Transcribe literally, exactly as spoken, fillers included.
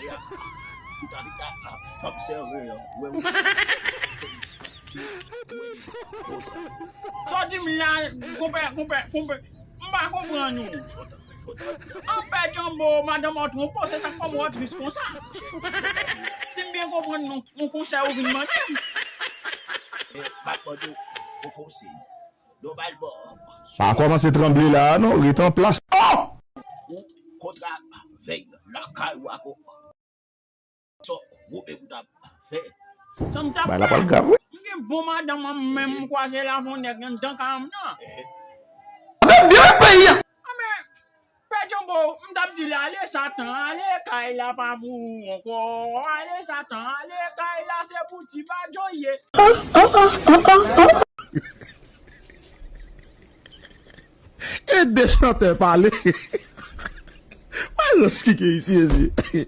Pita, pita, sa ap sere, wè, wè. Sa w di m la, konpè, konpè, konpè, m pa konprann ou. Anpè Janbo, madanm ou twonpe w, se sa k fè w tris konsa. Si m byen konprann, non, yon konsèy ou vin mande m. M ap mande w yon konsèy. Nòmalman, pa kòmanse tranble la a non, ret an plas. Oh! Ou kontra vèy lakay ou ak sa w menm ou t ap fè. Sa m t ap fè. Bay la pral grav, wi. M gen bon madanm an menm, m kwaze l avè yon nèg anndan kay an m nan. Ehe. Ann byen peyi a. Ah, men, Pè Janbo, m t ap di l, ale Satan, ale kay la pa pou ou ankò. Ale Satan, ale kay la, se pou Ti Badjo ye. E de chantè pale. Mwen rans kike isi, ezi.